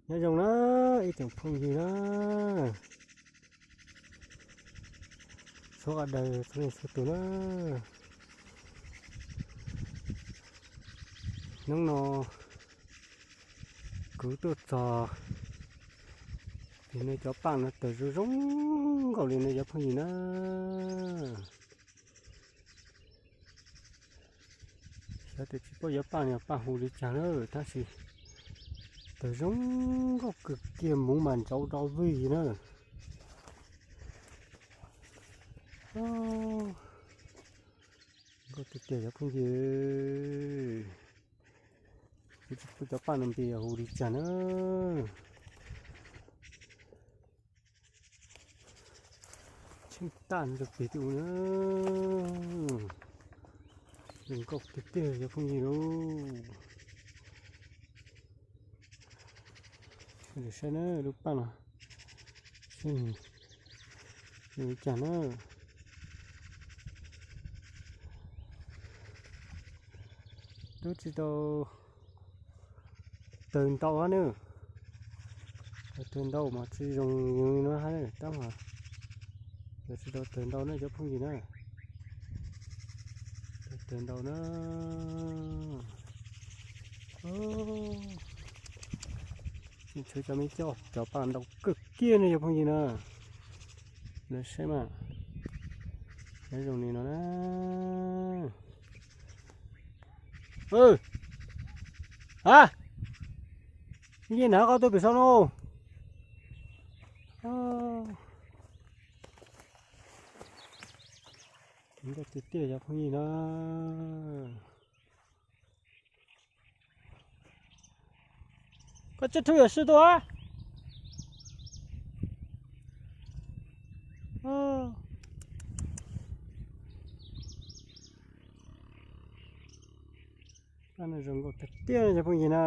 Nyob zoo na ib tsoom phooj ywg na, txhua qhov daws txhua leej txhua tus na. Hnub no kuv tuaj txog tim no cov paj no tawg zoo zoo nkauj li no cov phooj ywg na. Xyov tias tsis paub cov paj no yog paj hu li cas na, tab sis tawg zoo nkauj kawg kiag, muv mas ntsauv rau vij na. Nkauj tiag tiag cov phooj ywg. Kuv tsis paub cov paj no npe hu li cas na. Tsheej taj rau pem tej u na. Zoo nkauj tiag tiag cov phooj ywg lauj. Saib na lub paj no, saib nws zoo li cas na. Twb tsis tau tawg ntau hab na. Tawg ntau mas tsis zoo li no hab na, tab mas yuav tsis tau tawg ntau na cov phooj ywg na. Tawg ntau na. Tshwv cov me coj cov paj ntau kawg kiag ne cov phooj ywg na. Lawv saib mas, saib zoo li no na. Ha, yeej nav koj tuaj pem saum no. Nkauj tiag tiag cov phooj ywg na. Koj tseb rhuj yam sij tuaj. Paj no zoo nkauj tiag tiag cov phooj ywg na.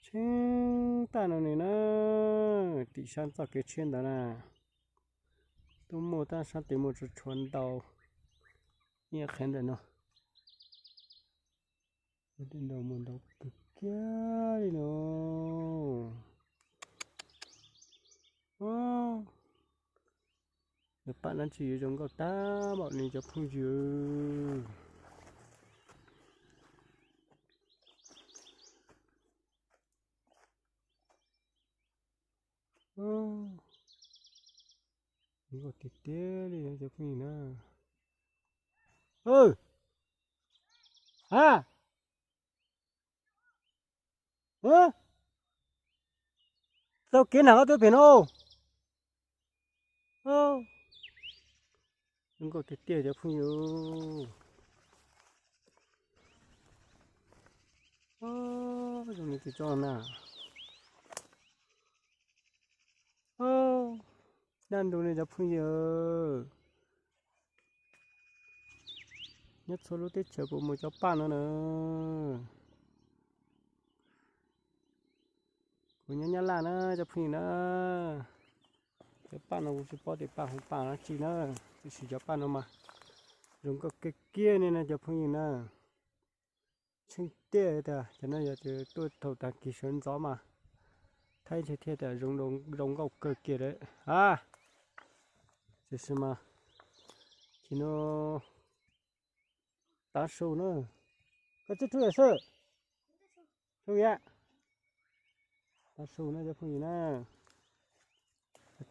Tsheej taj no ne na, tim sab txoj kev tshiab ntawd na. Tuaj muaj tab sab tes muaj tsuas tshuav ntau, ib qhev ntawm no. Ntau mus ntau kawg kiag li no. Cov paj dab tsi yuav zoo nkauj tag npaum li cov phooj ywg. Zoo nkauj tiag tiag li cov phooj ywg na. Ha, tau kev nag koj tuaj pem no. Zoo nkauj tiag tiag cov phooj ywg. Zoo li tis tso na. Dab ntub ne cov phooj ywg. Nyob txhua lub teb chaws puas muaj cov paj no na. Kuv nyob Nyab Laj na cov phooj ywg na. Cov paj no kuv tsis paub tias paj hu paj dab tsi na, tiam sis cov paj no mas zoo nkauj kiag kiag ne no cov phooj ywg na. Tsheej tiag tiag cov no yog tias tuaj thaum tag kis sawv ntxov mas thaib ntshe thiaj tias zoo nkauj kawg kiag lawm a. Tiam sis mas kis no tav su na. Koj tseb rhuj yam sij, rhuj yam, tav su na cov phooj ywg na.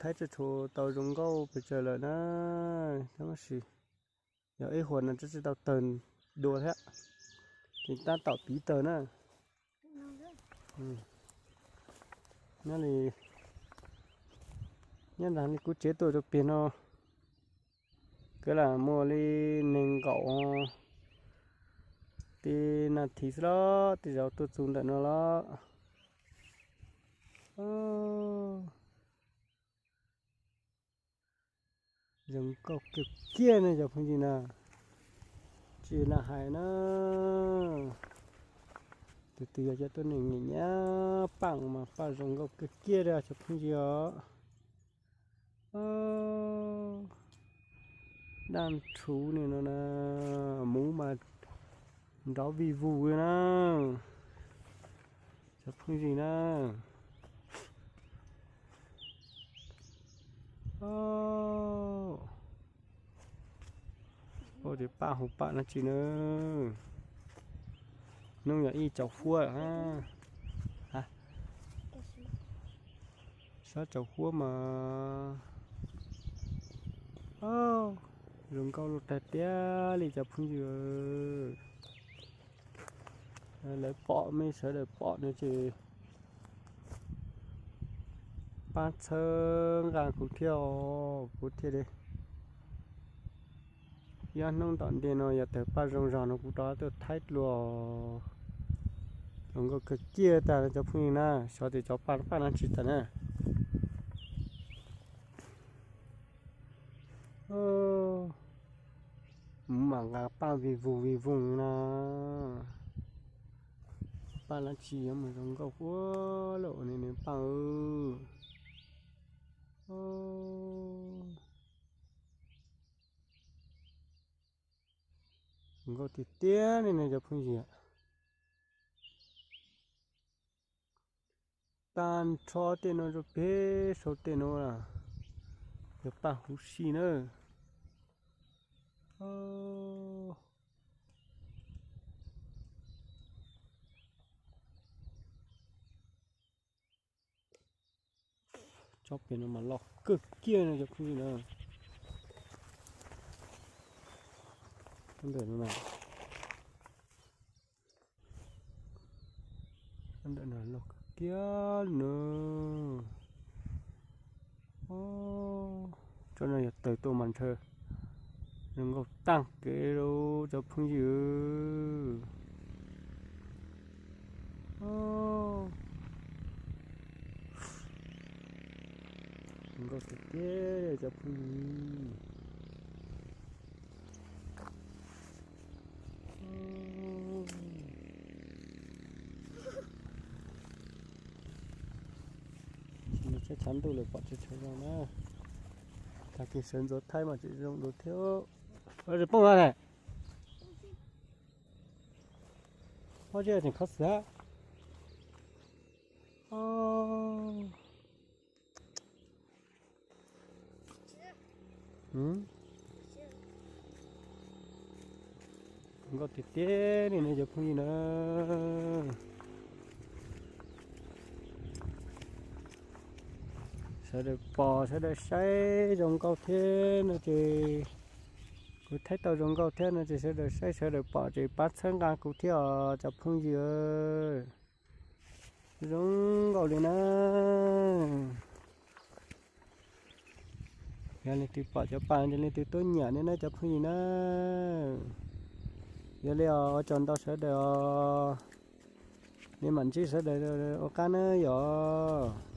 Thaib tsawg tshuav tau zoo nkauj pes tsawg lawm na, tab sis yog ib huam no tsis tau tawg dua thiab, ces tab tom piv tawg na. Nyob li, nyob ntawm li kuv tsev tuaj rau pem no, kwv lam muaj li nees nkaum tib nas this xwb los tej zaum tuaj txug ntawm no los. Zoo nkauj kiag kiag ne cov phooj ywg na. Tsis lam hais na, tus twg yog cov tuaj neeg nyiam nyiam paj mas paj zoo nkauj kiag kiag li cov phooj ywg os. Daj rhuv ni no na, muv mas Nrov vij vug na, cov phooj ywg na. Ua tias paj hu paj dab tsi na. Hnub yog ib caum huab, sab caum huab mas. Zoo nkauj luaj tiag tiag li cov phooj ywg. Lawv pom, mej sawv daws pom no ces pab txhawb nqa kuv thiab, kuv thiaj li, ib hnub tom ntej no yog tawg paj zoo zog no kuv rov tuaj thaij dua. Zoo nkauj kawg kiag tag cov phooj ywg na, xyov tias cov paj, paj dab tsi tag na. Mus mam nqa paj vij vug vij vug na. Paj dab tsi yuav mus zoo nkauj huab lawm ua ni nws paj. Zoo nkauj tiag tiag li no cov phooj ywg. Tag nrho tej no rau pem saum tej no, cov paj huv si na. Tsob pem no mas loj kawg kiag no cov phooj ywg na. Ntawm no, ntawm no loj kawg kiag no. Tsob no yog tawg tuaj mas ntshe zoo nkauj tag kev li cov phooj ywg. Zoo nkauj tiag tiag cov phooj ywg. Tshav ntuj lawm pom tsis tshua zoo na. Tag kis sawv ntxuav thaij mas tseem zoo dua thiab. Ua tsis poob no ne. Ua tsis tseem kho xwb. Nkauj tiag tiag li no cov phooj ywg na. Sawv daws pom sawv daws saib zoo nkauj thiab no ces, kuv thaij tau zoo nkauj thiab no ces sawv daws saib sawv daws pom ces pab txhawb nqa kuv thiab os cov phooj ywg. Zoo nkauj li na. Yog leej twg pom cov paj ces leej twg tuaj nyiam ne na cov phooj ywg na. Yog li os, ua tsaug ntau sawv daws os. Nej mam ntsib sawv daws ua qab na yom.